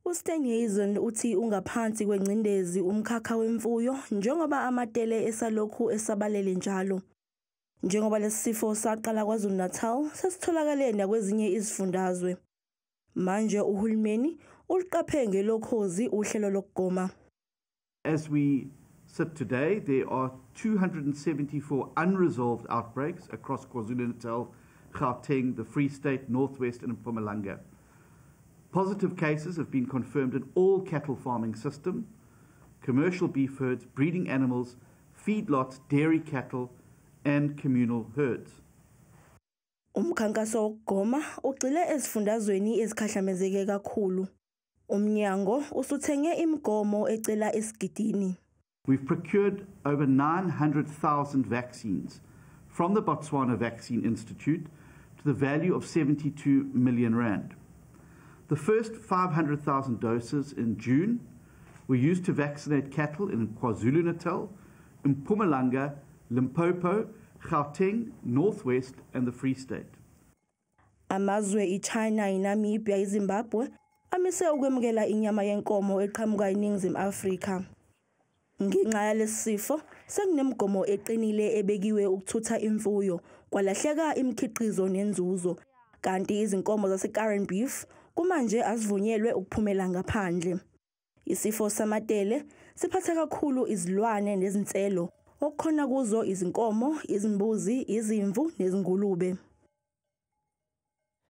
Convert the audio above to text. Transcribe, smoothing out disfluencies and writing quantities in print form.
USteenhuisen uthi ungaphansi kwengcindezi umkhakha wemfuyo njengoba amatele esalokhu esabalele njalo. Njengoba lesi sifo saqala KwaZulu-Natal, sesitholakale nakwezinye izifundazwe. Manje uhulumeni uluqaphe ngelokhozi uhlelo lokugoma. As we sit today, there are 274 unresolved outbreaks across KwaZulu-Natal, Gauteng, the Free State, Northwest and Mpumalanga. Positive cases have been confirmed in all cattle farming systems, commercial beef herds, breeding animals, feedlots, dairy cattle and communal herds. Umkhankaso wokugoma ugxile ezifundazweni ezikhahlamezeke kakhulu. Umnyango usuthenge imigomo ecela esigidini. We've procured over 900,000 vaccines from the Botswana Vaccine Institute to the value of 72 million rand. The first 500,000 doses in June were used to vaccinate cattle in KwaZulu-Natal, Mpumalanga, Limpopo, Gauteng, Northwest and the Free State. Amazwe iChina, iNamibia, iZimbabwe amise ukwemukela inyama yenkomo eqhamuka eNingizimu Afrika. Ngenxa yalesi sifo, sekunemigomo eqinile ebekiwe ukuthutha imfuyo, kwalahleka imikhiqizo nenzuzo. Kanti izinkomo zaseKaran Beef kumanje azivunyelwe ukuphumela ngaphandle. Isifo samatele siphatha kakhulu izilwane nezinselo, okukhona kuzo izinkomo, izimbuzi, izimvu nezingulube.